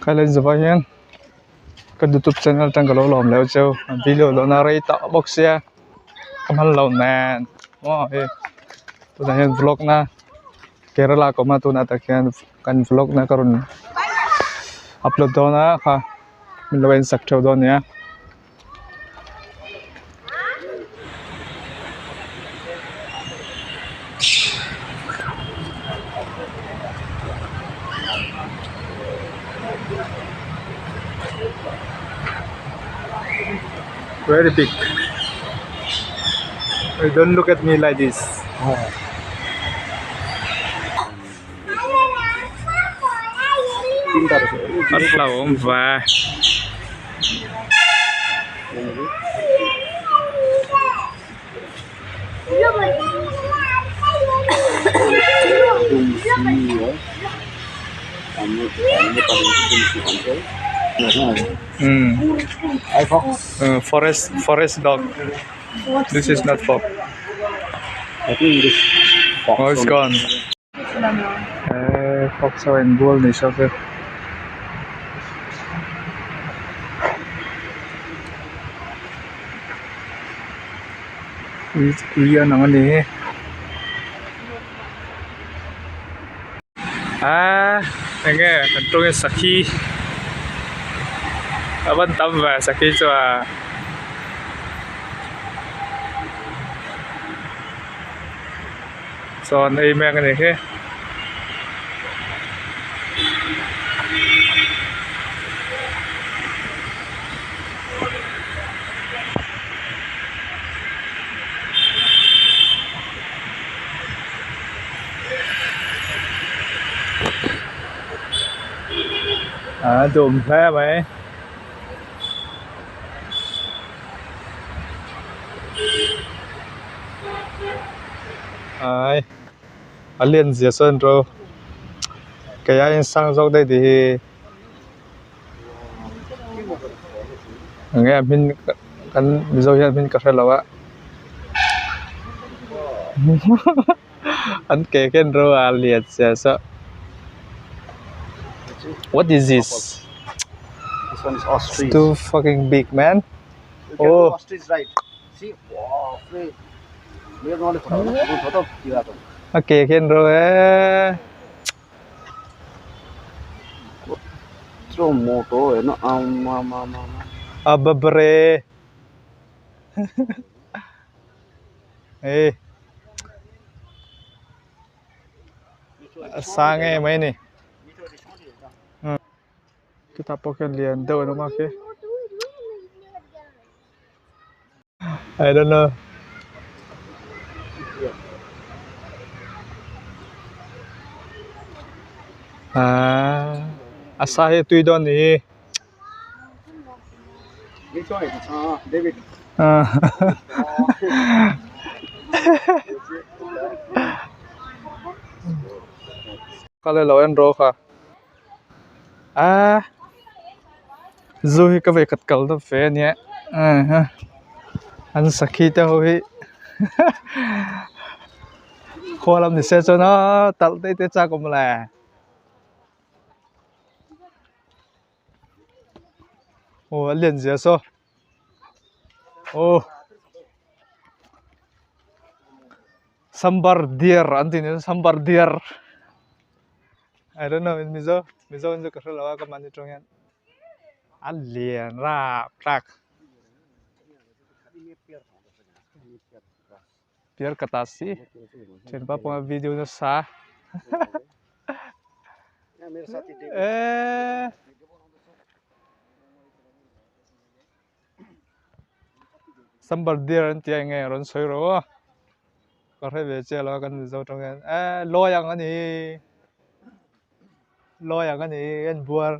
Khailai zawhah hian ka youtube channel atang ka lo lawm leh cheu video lohna rei tawh bawk sia ka hman loh nen maw hei tunah hian vlog na Kerala ka awm a tunah tak hian kan vlog na ka rawn upload dawn a kha min lo en sak theuh dawn a nia. Very big. Don't look at me like this. A hlauhawm va. Umm forest forest dog this is not fox oh it's gone. Eh fox ho in bual ni sawk e. Ui ui an ang a ni ah eng nge kan tawng hi sakhi a van tam ve sakhi chu a. Chuan ei mek a ni hi. A dum hle mai. Ai a lian zia sawn ro kei aiin sang zawk daih tih hi enge a hming kan mizo hian hming ka hre lo a an ke khian ro a lian zia saw what is this too fucking big man oh. A ke khian ro e. A babre. E. A sang em mai a ni. Chutah pawh khian lian deuh an awm a khi. I don't know. Ah, a sa hi tui dawn ni hi. Ah. Kale lo en rawh kha. Ah. Zu hi ka vei khat kal na ve ania an sakhi te ho hi khua lam ni se chuan aw talh daih te chak awm le aw a lian zia saw aw sambar deer an tih nen sambar deer. I don't know in Mizo Mizo in chu ka hre lo a ka mahni tawng hian a lian rap thlak piar ka ta si thianpa pawh a video nasa eee. Sambar deer an tih a enge rawn sawi rawh aw ka hre ve chiah lo a kan Mizo tawng hian eh lawi ang a ni lawi ang a ni en buar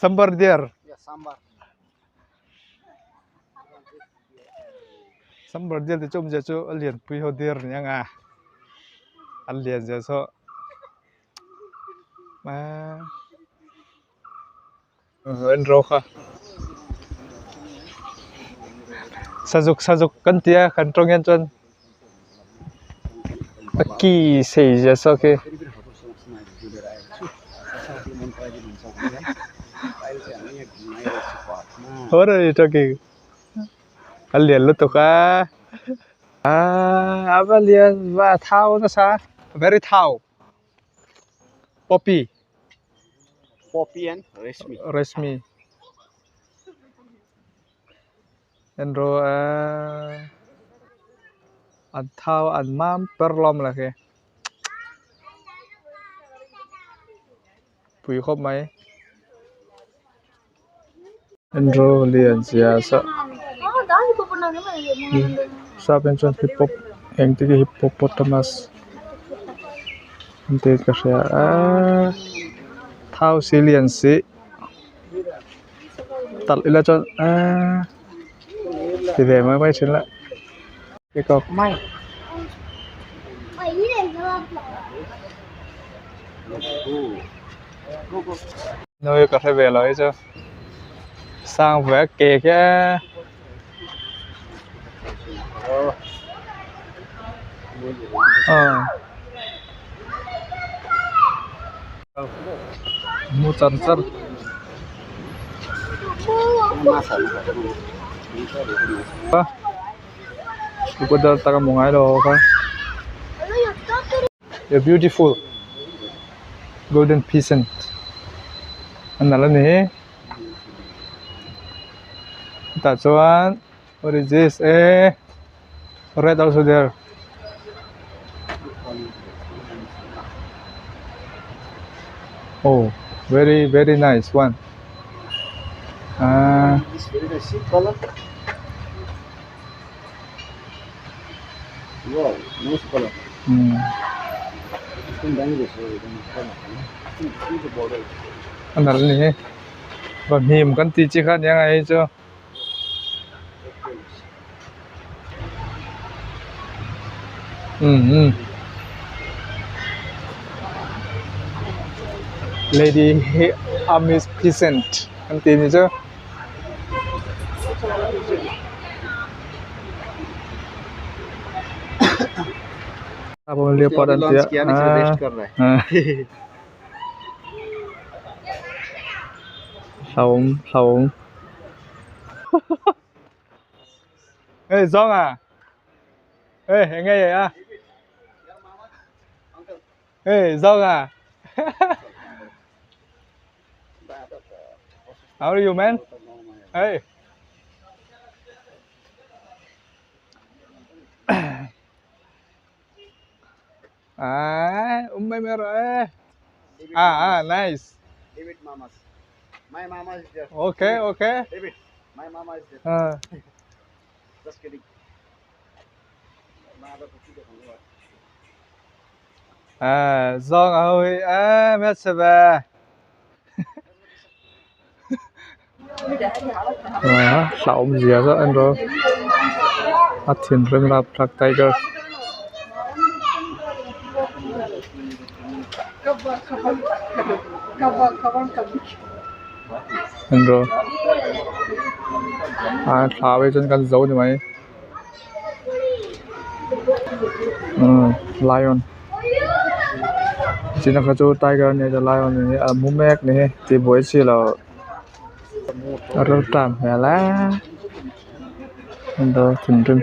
sambar deer sambar deer tih chu awmzia chu a lianpui ho deer ni ang a a lian zia saw En rawk a sazuk sazuk kan ti a kan tawng hian chuan a ki sei zia saw khi. What are you talking? A lian lutuk a. Ah, a va lian va thau nasa. Very thau. Poppy. Poppy and Reshmi. Reshmi. En ro a an thau an mam per lawm la khi. Pui khawp mai. En ro lian zia sa. Sap en chuan hip hop eng te khi hippopotamus an tih ka hria a thau si lian si. Talh ila chuan aaa ti ve mai mai thin la peacock nơi ka hre ve lo hi chu sang ve ke khi a mu char char. Crocodile tak a hmu ngai lo kha a beautiful golden pheasant a nalh a ni tah chuan what is this eh red also there. Oh very very nice one ah. This very nice see color. Wow, nice color. Hmm. A nalh a ni hi va hnim kan tih chi kha nia ngai hi chu. Um um lady hi amis pheasant an tih ni chu. Leopard an ti a hlauhawm hlauhawm. Ê Zawng à Ê eng nge a Ê Zawng à How are you man Hey À, um mai mai rồi. À à nice. David Mamas. My mama is there. Okay okay. David, my mama is there. À. Just kidding. À, Zawng a ho hi a hmeichhe ve. Ah, hlauhawm zia zawk en rawh a thinrim rapthlak tiger. En rawh a thlau hi chuan kan zo ni mai. Lion china kha chu tiger a nia lion a ni a mu mek a ni tih buai chi loh a ril tan hmel eee thinrim.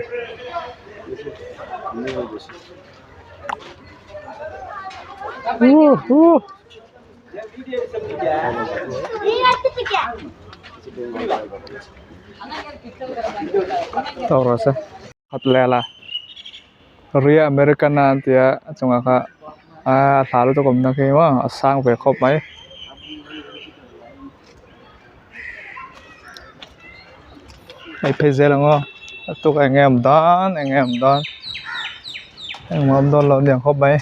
Tawk rawh se khat lel a ria american a an ti a a chungah kha aaa a hla lutuk awmna khi maw a sang ve khawp mai. Hei phei zel ang aw a tukah eng nge awm dawn eng nge awm dawn engmah awm dawn lo aniang khawp mai.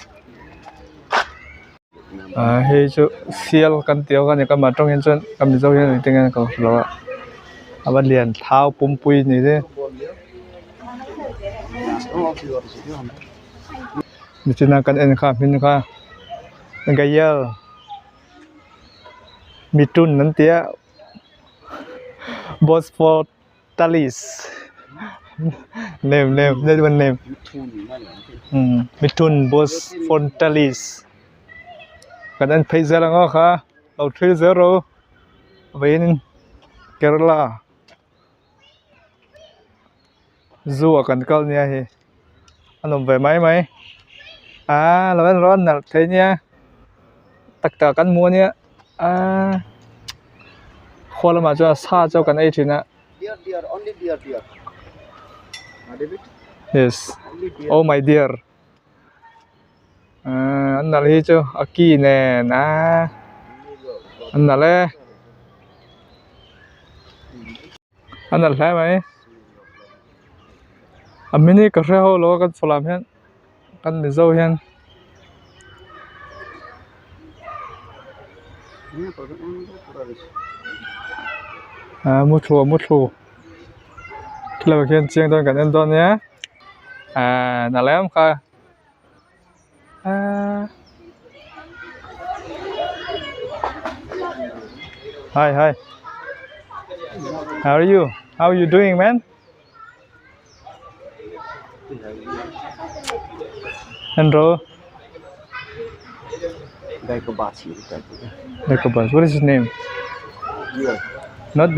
Ah hei chu sial kan tih ang a ni ka mah tawngin chuan ka mizo hian engtin nge ka hre lo a a va lian thau pumpui ni te nichina kan en kha hmin kha gayal mitun an ti a bosphorus name name that one name mithun bosphorus kan en phei zel ang aw kha lo thil zel rawh u. Vawiin Kerala zoo ah kan kal nia hei a nawm ve mai mai aaa lo en rawh a nalh thei nia tak tak ah kan hmu ania aaa khual lamah chuan sa chu kan ei thin a. Yes oh my dear aaa an nalh hi chu a ki nen aaa an nalh e a nalh hle mai a mini ka hre ho lo a kan chawlh ah hian kan mizo hian. Aaa muthlu a muthlu khilaiah khian chiang dawn kan en dawn nia aaa nalh em kha aaa hi hi how are you how are you doing man Andrew Gaikwad what is his name Deer. Not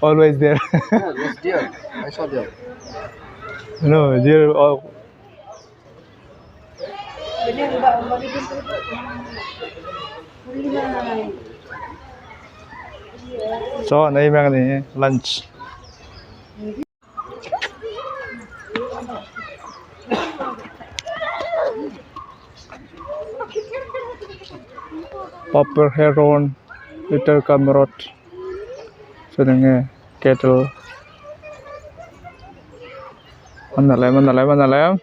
always there Yeah, yes, deer. I saw deer. No deer oh chaw an ei mek a ni lunch. Popper heron little camarot chuan enge kettle a nalh em a nalh em a nalh em.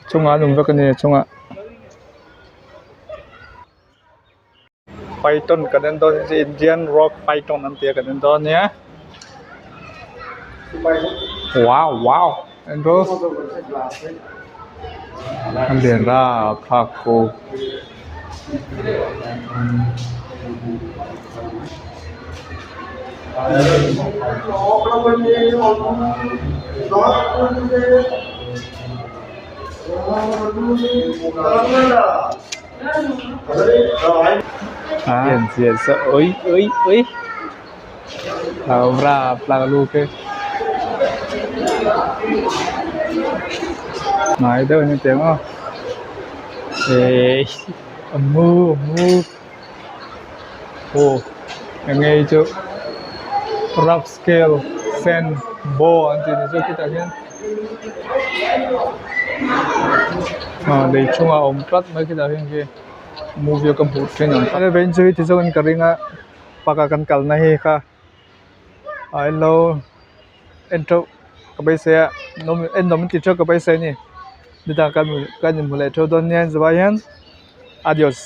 Chungah an awm vek a ni a chungah. Python kan en dawn hi Indian rock python an tia kan en dawn ania wow wow en rawh a lian rap thlak khu. Ui ui ui hnai deuh a ni teh ang aw ehh a mu a mu aw eng nge chu rough scale sand boa an tih ni chu khitah khian ah lei chungah a awm tlat mai khitah khian khi movie a ka hmuh thin ang kha ti zawngin ka ring a park a kan kalna hi kha ah hello en teuh ka beisei a nawm en nawm ti teuh ka beisei a ni chutah kan kan inhmu leh theuh dawn nia zuvai hian adios.